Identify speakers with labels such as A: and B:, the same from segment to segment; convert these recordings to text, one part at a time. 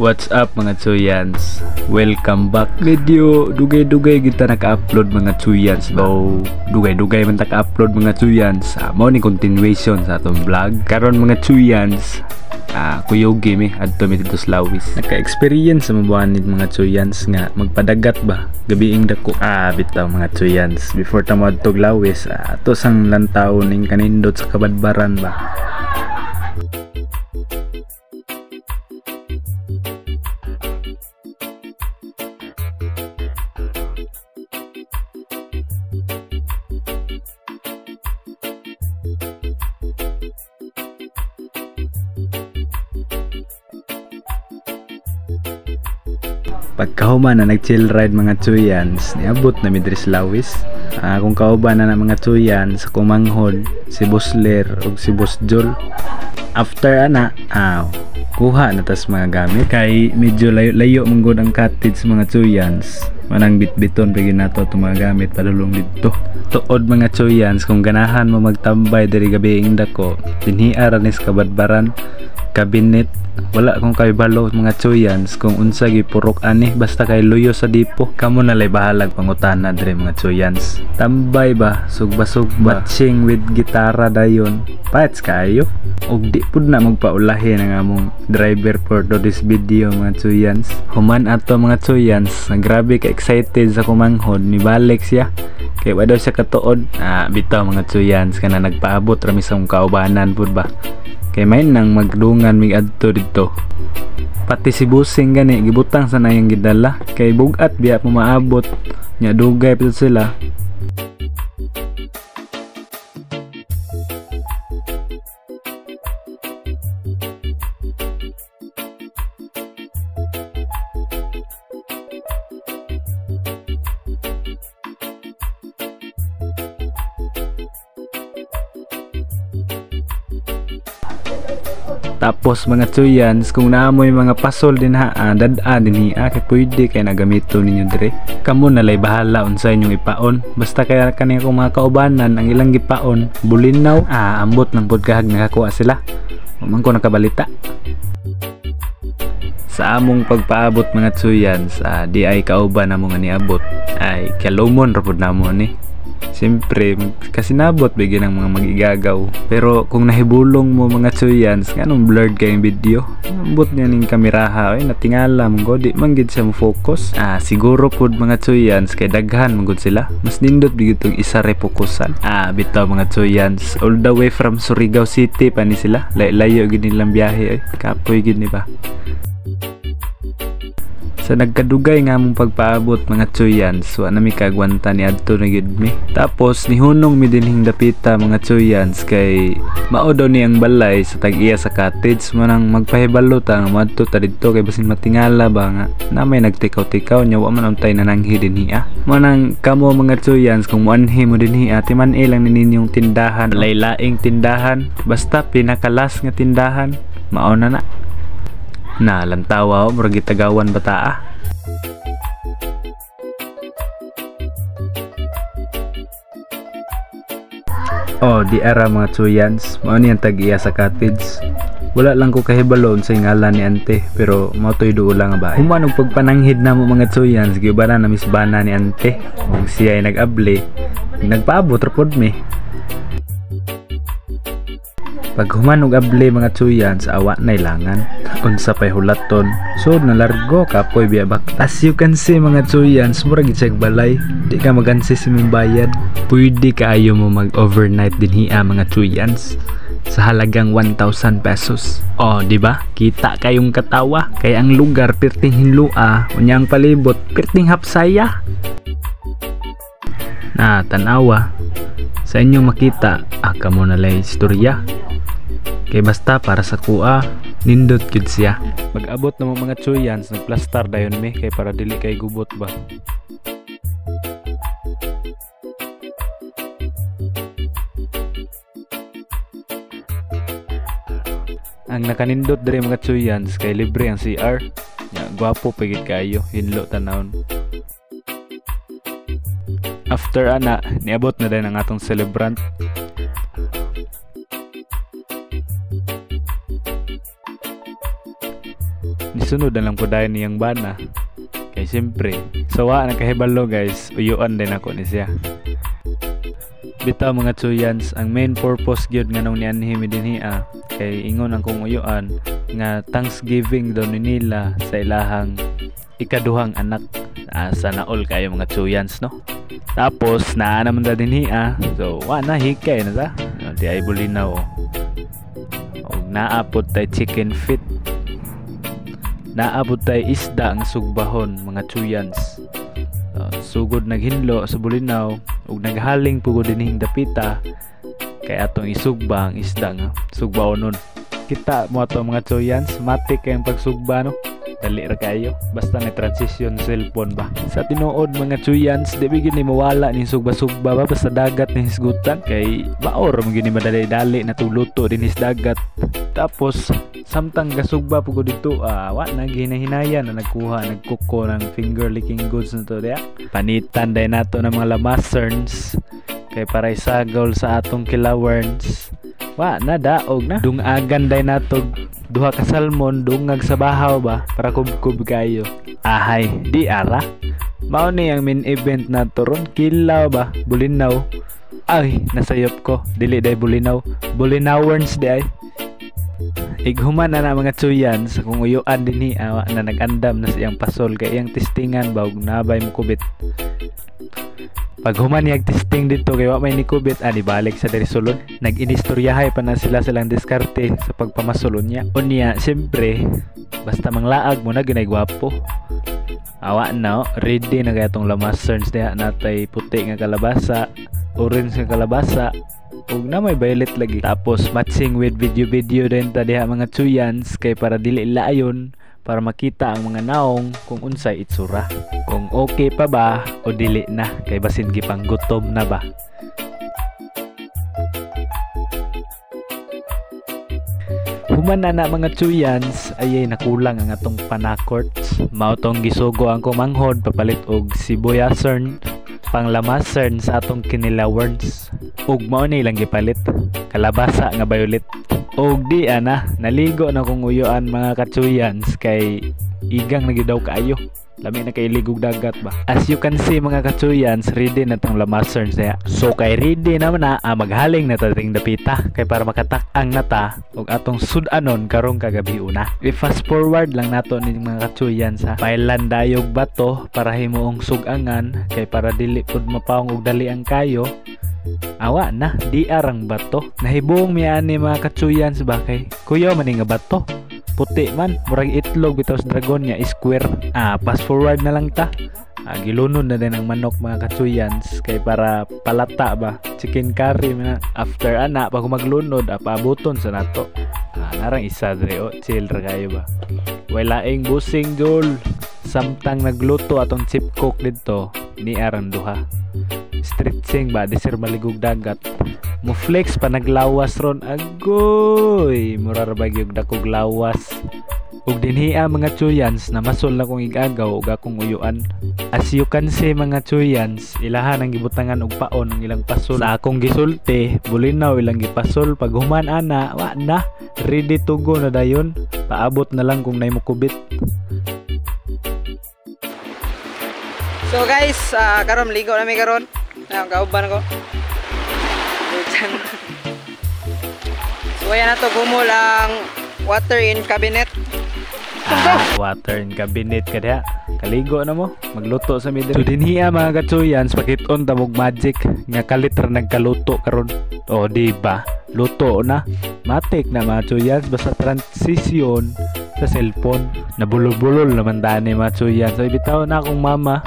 A: What's up, mga tsuyans? Welcome back. Medyo dugay-dugay kita naka-upload, mga tsuyans. So, dugay-dugay man ta ka-upload, mga tsuyans. Mao ni continuation sa atong vlog. Karon, mga tsuyans, kuyogi mi adto mi didto sa Lawis. Naka-experience sa mabuhan ni mga tsuyans nga magpadagat ba gabiing dako. Bitaw, mga tsuyans, before ta moadtog Lawis, ato sang lantaw ning kanindot sa Kabadbaran ba. Pagkahuman na nag-chill ride, mga tsuyans, niabot na mi diri sa Lawis. Kung kauban na na, mga tsuyans, sa kumanghod, si Boss Ler ug si Boss Jol. After ana, kuha na tas mga gamit. Kay medyo layo-layo man gud ang cottage, mga tsuyans. Manang bitbiton pa gyud nato itong mga gamit padulong didto. Tuod, mga tsuyans, kung ganahan mo magtambay diri gabi dako, dinhi ra ni sa Kabadbaran cabinet. Wala kong kahibalo, mga tsuyans, kung unsa gipurok ani, basta kay luyo sa dipo. Kamo na lay bahalag pangutana diri, mga tsuyans. Tambay ba, sugba-sugba, matching with gitara dayon. Pats kaayo. Og di pud na magpaulahi ang among driver for this video, mga tsuyans. Human ato, mga tsuyans, grabe ka excited sa kumanghod, nibalik siya. Kay wa daw siya katuod. Bitaw, mga tsuyans, kana nagpaabot ra mi sa kaubanan pud ba. Kay may nang magdungan mig adto didto. Pati si Busing gani gibutang sa nayang gidala kay bugat biya mo maabot nya, dugay pa sila. Tapos, mga tsuyans, kung naamoy mga pasol din ha, dad-a din hi, kay pwede kay nagamito ninyo dire. Kamo na lay bahala unsa inyong ipaon. Basta kaya kani akong mga kaubanan, ang ilang gipaon, bulinaw, ambot lang pod kahag nakakuha sila. Wa man ko nakabalita. Sa among pagpaabot, mga tsuyans, di ay kauban namo nga niabot, ay kalumon ra pud namo ni. Siyempre, kasinabot bigyan ng mga magigagaw. Pero kung nahibulong mo, mga tsuyans, nganong blurred kayong video? Ambot niya ning kameraha, ay natingala man ko, di man gid siya mo focus. Siguro pud, mga tsuyans, kay daghan man gud sila. Mas nindot bigid tong isa repokusan. Bitaw, mga tsuyans, all the way from Surigao City pa ni sila. Layo gid nilang biyahe ay. Kapoy gid ni ba? Sa nagkadugay nga mong pagpaabot, mga tsuyans, wa na mi kagwanta, ni adto na gyud mi. Tapos nihunong mi dinhing dapita, mga tsuyans, kay mao daw ni ang balay sa tag-iya sa cottage. Manang magpahibalo ta nga moadto ta didto kay basin matingala ba nga na may nagtikaw-tikaw nya wa man untay nananghi dinhi ah. Manang kamo, mga tsuyans, kung moanhi mo dinhi ah, timan-i lang ni ninyong tindahan, laylaing tindahan, basta pinakalas nga tindahan, mao na na. Na lantawa, murag gitagawan bata ah. Oh, di ara, mga tsuyans, mao ni ang tag-iya sa cottage. Wala lang ko kahibalo sa ngalan ni ante, pero mao to'y duula nga bae. Human og pagpananghid namo, mga tsuyans, giubanan na misbana ni ante. Ug siya ay nag-abli, nagpaabot ra pod mi. Pag human og abli, mga tsuyans, awa na ilangan. Unsa pay hulaton. So na largo, kapoy biya bak. As you can see, mga tsuyans, mura gid siya balay. Di ka magansi sa imong bayad. Pwede kaayo mo mag-overnight dinhi, mga tsuyans, sa halagang 1,000 pesos. Oh, di ba? Kita kayong katawa kay ang lugar pirting hinlua, unya ang palibot pirting hapsaya. Na tanawa sa inyong makita, kamo na lay istorya. Kay basta para sa kuha, nindot gyud siya. Pag-abot na mo, mga tsuyans, nagplastar dayon mi kay para dili kay gubot ba. Ang nakanindot diri, mga tsuyans, kay libre ang CR. Nya gwapo pa gid kaayo, hinlo tanawon. After ana, niabot na din ang atong celebrant. Gisunod na lang ko dayon niyang bana. Kay siyempre, sa wa nakahibalo guys, uyuan din ako ni siya. Bitaw mga tsuyans, ang main purpose gyud nga nung nianhi mi dinhi kay ingon ang kong uyuan nga Thanksgiving daw ni nila sa ilahang ikaduhang anak. Sana all kayo mga tsuyans, no? Tapos naa naman ta dinhi so wa na hikay na ta. Di ay bulinaw. Og naa pod tay chicken feet. Naa pod tay isda nga sugbahon mga tsuyans. Sugod naghinlo sa bulinaw ug naghaling pugod dinhing dapita kay atong isugba ang isda nga sugbaonon. Kita mo ato mga tsuyans, matik kayong pagsugba, no? Dali ra kayo basta na transition cellphone ba. Sa tinuod mga tsuyans, di ba gyud ni mawala ning sugba-sugba ba basta dagat ni hisgutan kay baor man gyud ni madali-dali na tuluto dinhi sa dagat. Tapos samtang gasugba pugod dito, wa na gihinahinayan na nagkuha nagkuko ng finger licking goods na to diya. Panitan day nato ng mga lamaserns kay para isagol sa atong kilawerns. Wa na daog na. Dungagan day nato duha ka salmon dungag sa bahaw ba para kubkub kayo. Ahay, di ara. Mao ni ang main event nato ron, kilaw ba, bulinaw. Ay, nasayop ko. Dili day bulinaw. Bulinawerns di ay. Ighuman na na mga tsuyan sa kung uyuan dinhi awa na nag-andam na siyang pasol kay iyang testingan ba ug nabay mo kubit. Pag human niyag testing dito kay wa may nikubit, ani balik sa diri sulod. Nag-inistoryahay pa na sila silang diskarte sa pagpamasulon niya. Unya, siyempre, basta manglaag mo na ginay gwapo. Awa na, ready na kaya tong lamaserns diha natay puti nga kalabasa, orange nga kalabasa, ug na may violet lagi. Tapos matching with video-video din ta diha mga tsuyans kay para dili laayon para makita ang mga naong kung unsay itsura. Kung okay pa ba o dili na kay basin gipanggutom na ba. Human na na mga tsuyans, ayay nakulang ang atong panakorts. Mao tong gisugo ang kumanghod papalit og sibuyasern panglamasern sa atong kinilawerns. Ug mao ni ilang gipalit, kalabasa nga violet. Og di ana, naligo na kong uyuan mga katsuyans kay igang na gyud daw kaayo. Lami na kay ligog dagat ba. As you can see mga katsuyans, ready na tong lamaserns diha. So kay ready naman na, maghaling na ta dring dapita kay para makatak-ang na ta og atong sud-anon karong kagabi una. I-fast forward lang nato ni mga katsuyans ha. Pailan dayog bato para himuong sugangan kay para dili pud mapaong og dali ang kayo. Awa na, di arang bato. Nahibong miani mga katsuyans ba kay kuya man nga bato. Puti man, murag itlog bitaw sa dragon niya, square. Fast forward na lang ta. Gilunod na din ang manok mga katsuyans kay para palata ba, chicken curry man. After ana pag maglunod, paabuton sa nato. Narang isa dre oh, chill ra kayo ba. Walaing busing jol. Samtang nagluto atong chip cook didto, ni arang duha. Stretching ba, di sir maligog dagat. Mo flex pa naglawas ron, agoy mura ra ba gyud dakog lawas. Ug dinhia mga tsuyans na masol na kong igagaw ug akong uyuan. As you can see mga tsuyans, ilahan ang gibutangan og paon ang ilang pasol. Sa akong gisulti, bulinaw ilang gipasol. Pag human ana, wa na, ready to go na dayon. Paabot na lang kung nay mokubit.
B: So guys, karon ligo na mi karon. Ang kauban ko. So ayan na to, gumol ang water in cabinet.
A: Water in cabinet ka diha. Kaligo na mo, magluto sa midri. So dinhiya mga katsuyans, pakiton ta mog magic nga kalit ra nagkaluto karon. O di ba? Luto na. Matik na mga tsuyans basta transition sa cellphone. Nabulol-bulol naman tani mga tsuyans. So bitaw na akong mama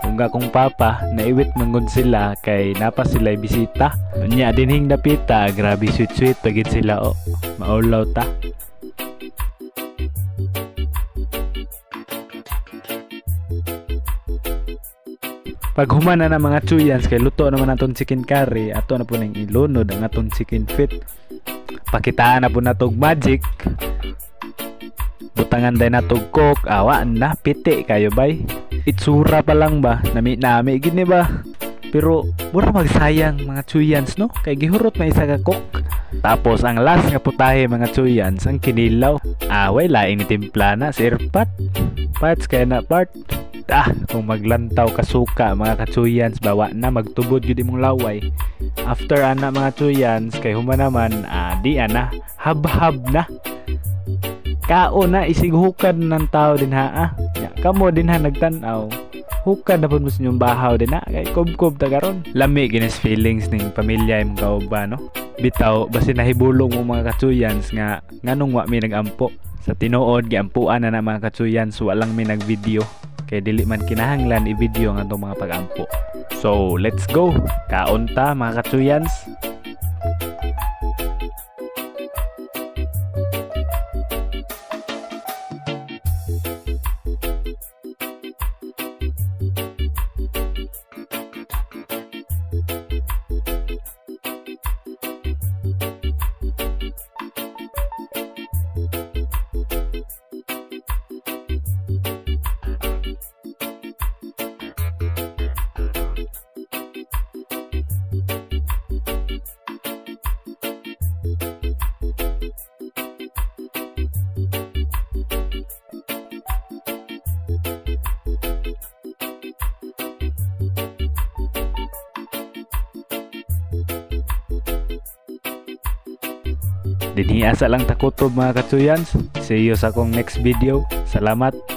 A: kung akong papa, naiwit mangod sila kay napa sila bisita. Unya dinhing dapita, grabe sweet-sweet pagid sila o. Maulaw ta. Pag human na mga tsuyans kay luto naman aton chicken curry, ato na po nang ilunod ang aton chicken feet. Pakitaan na po natog magic. Butangan day natog coke, awa na piti kayo bay. Itsura pa lang ba, nami-nami gini ba. Pero mura magsayang mga tsuyans no, kay gihurot na isa ka coke. Tapos ang last nga putahe, mga tsuyans, ang kinilaw. Ah, way laing ni timpla na si Irpat. Parts kaya na part. Ah, kung maglantaw ka suka, mga katsuyans, bawa na magtubod yun imong laway. After ana, mga tsuyans, kay human naman, ah, di ana, habhab na. Kaon na, isig hukad ng tao din ha, ah. Ya, kamo din ha nagtan-aw. Hukad na pud mo sa inyong bahaw din ha, kay kubkob ta karon. Lami ginis feelings ning pamilya imong kauban, no? Bitaw, basin nahibulong mo, mga katsuyans, nga nganong wa mi nagampo. Sa tinuod, giampuan na na, mga katsuyans, wa lang mi nag-video. Kay dili man kinahanglan i-video ang atong mga pag-ampo. So, let's go! Kaon ta, mga katsuyans! Dinhi asa lang takutob, mga katsuyans. See you sa akong next video. Salamat.